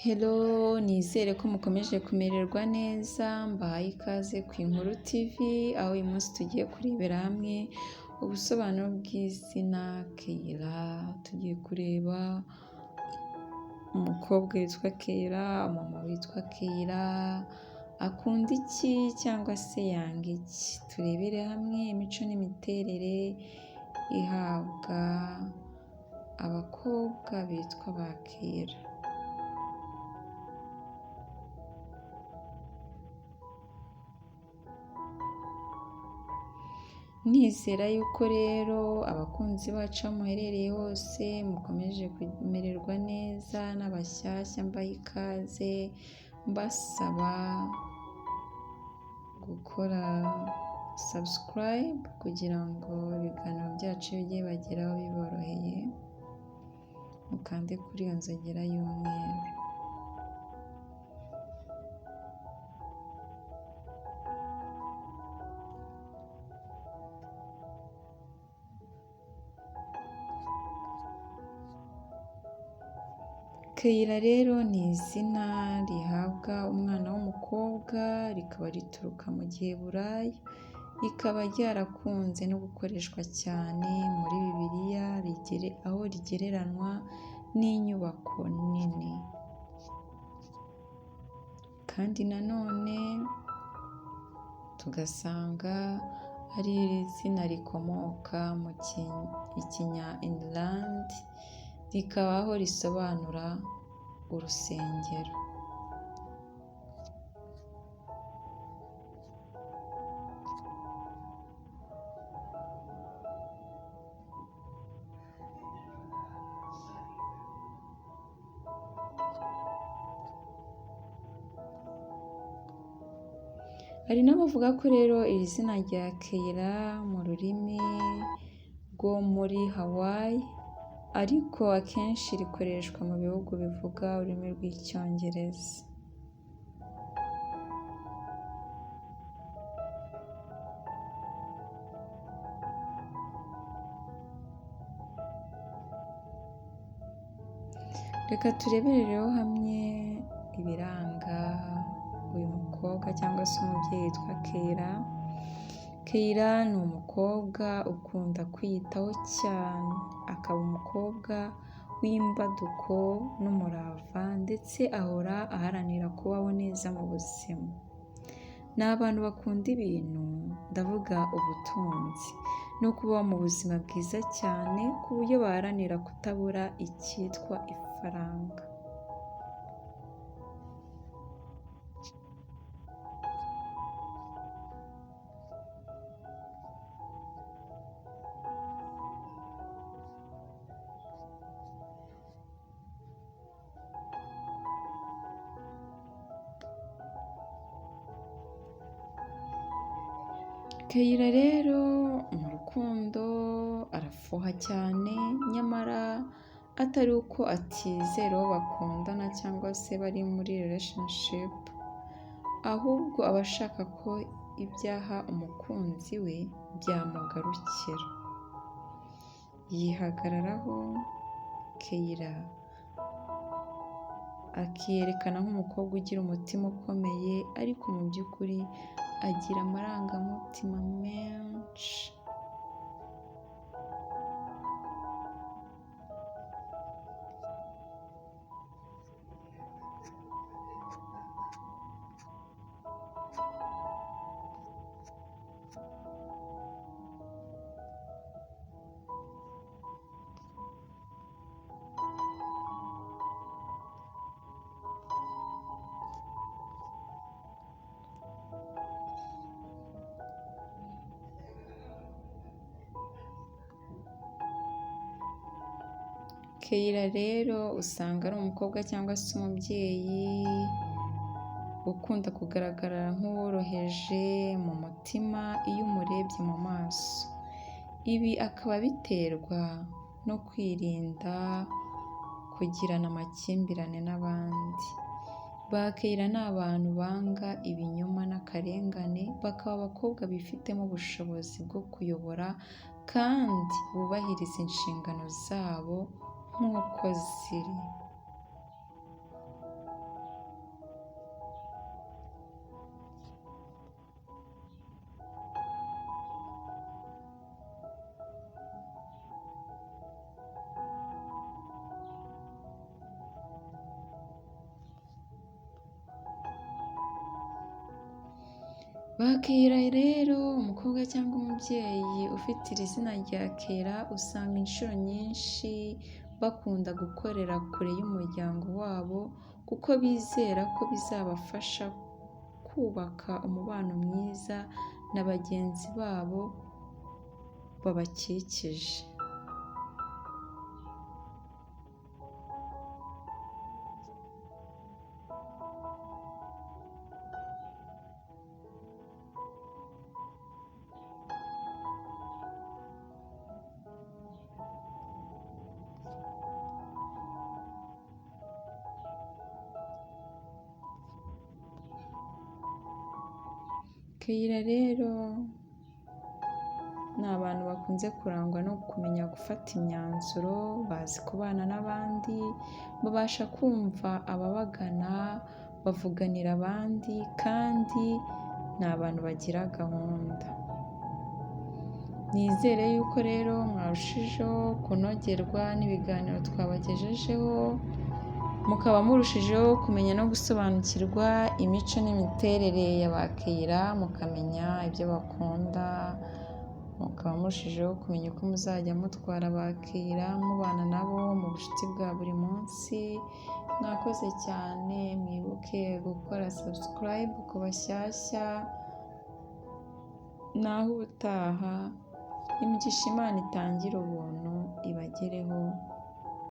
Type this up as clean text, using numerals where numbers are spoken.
Hello, nizere ko mukomeje kumererwa neza, mbahaye ikaze ku Inkuru TV, aho uyu munsi tugiye kurebera hamwe ubusobanuro bw'izina Keira. Tugiye kureba umukobwa witwa Keira, umumama witwa Keira, akunda iki cyangwa se yanga iki? Turebere hamwe imico n'imiterere ihabwa abakobwa bitwa ba Keira. Nizera yuko rero abakunzi bacu aho muherereye hose mukomeje kumererwa neza, n'abashyashya mbaha ikaze, mbasaba gukora subscribe kugira ngo ibiganiro byacu bijye bibageraho biboroheye, mukande kuri iyo nzogera y'umweru. Keira rero ni izina rihabwa umwana w'umukobwa, rikaba rituruka mu Giheburayo, rikaba ryarakunze no gukoreshwa cyane muri Bibiliya, aho rigereranywa n'inyubako nini. Kandi nanone tugasanga ari izina rikomoka mu Kinya England, rikaba aho risobanura urusengero. Hari n'abavuga ko rero iri zina rya Keira mu rurimi rwo muri Hawaii, ariko akenshi rikoreshwa mu bihugu bivuga ururimi rw'Icyongereza. Reka turebere rero hamwe ibiranga uyu mukobwa cyangwa se umubyeyi witwa Keira. Keira ni umukobwa ukunda kwiyitaho cyane, akaba umukobwa w'imbaduko n'umurava, ndetse ahora aharanira kubaho neza mu buzima. Ni abantu bakunda ibintu, ndavuga ubutunzi, no kubaho mu buzima bwiza cyane, ku buryo baharanira kutabura icyitwa ifaranga. Keira rero mu rukundo arafuha cyane, nyamara atari uko atizera uwo bakundana cyangwa se bari muri relationship, ahubwo aba ashaka ko ibyaha umukunzi we byamugarukira. Yihagararaho, Keira akiyerekana nk'umukobwa ugira umutima ukomeye, ariko mu by'ukuri agira amarangamutima menshi. Keira rero usanga ari umukobwa cyangwa se umubyeyi ukunda kugaragara nk'uworoheje mu mutima iyo umurebye mu maso. Ibi akaba abiterwa no kwirinda kugirana amakimbirane n'abandi. Ba Keira ni abantu banga ibinyoma n'akarengane, bakaba abakobwa bifitemo ubushobozi bwo kuyobora kandi bubahiriza inshingano zabo nk'uko ziri. Ba Keira rero, umukobwa cyangwa umubyeyi ufite iri zina rya Keira usanga inshuro nyinshi bakunda gukorera kure y'umuryango wabo kuko bizera ko bizabafasha kubaka umubano mwiza na bagenzi babo babakikije. Keira rero ni abantu bakunze kurangwa no kumenya gufata imyanzuro, bazi kubana n'abandi, babasha kumva ababagana, bavuganira abandi kandi ni abantu bagira gahunda. Nizere yuko rero mwarushijeho kunogerwa n'ibiganiro twabagejejeho, mukaba murushijeho kumenya no gusobanukirwa imico n'imiterere ya ba Keira, mukamenya ibyo bakunda, mukaba murushijeho kumenya uko muzajya mutwara ba Keira, mubana nabo mu bucuti bwa buri munsi. Mwakoze cyane, mwibuke gukora subscribe ku bashyashya, naho ubutaha imigisha Imana itangira ubuntu ibagereho.